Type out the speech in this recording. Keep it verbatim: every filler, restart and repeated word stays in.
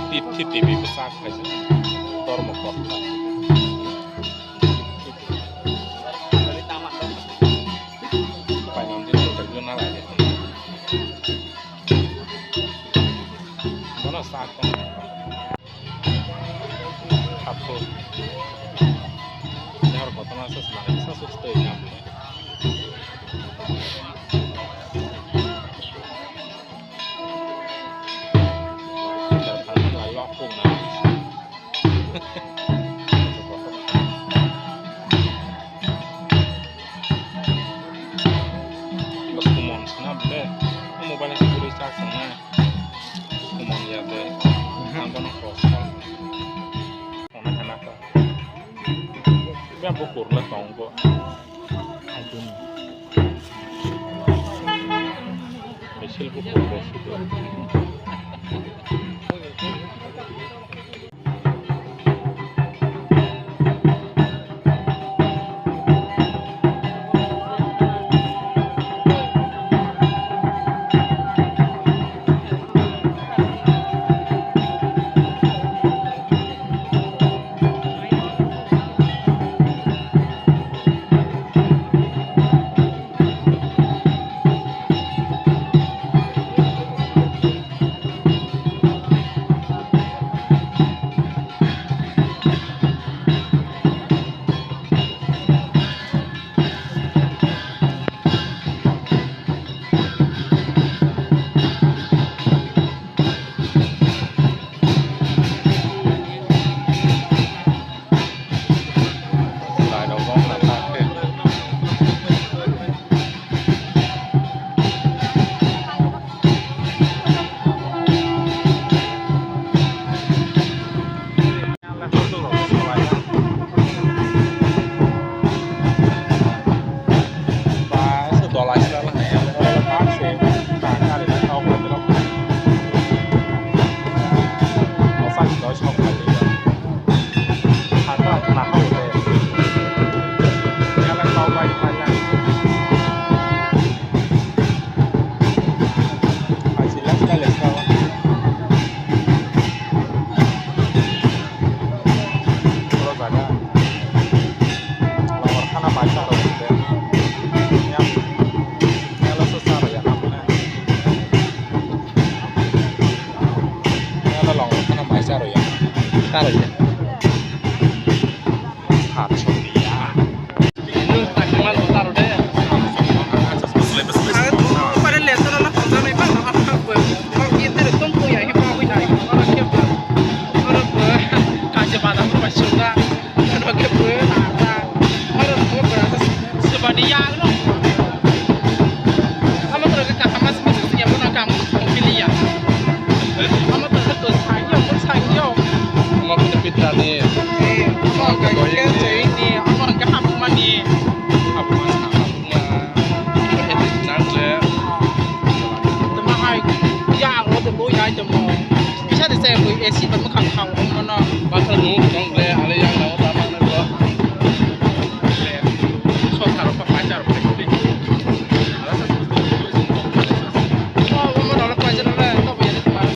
Titi titi bwsak hai se tormo kothai. Paimang di interview na lai de. Bono sak tong. Thapthuk. Nihor kotorma se swnam, sa suk twi nang. Lokung na. Bos kumon sina bole. Mobile ni suri charge na. Kumon ya de. Ang bono cross call. Ona hana ka. Ba bukur le tong bo. Misil bukur le. Oro jaga longor khana bai sa rok se. Yang, yang lo so sa rok ya, apa na? Yang lo longor khana bai sa rok ya. Sa rok ya. Sa rok ya. Sibak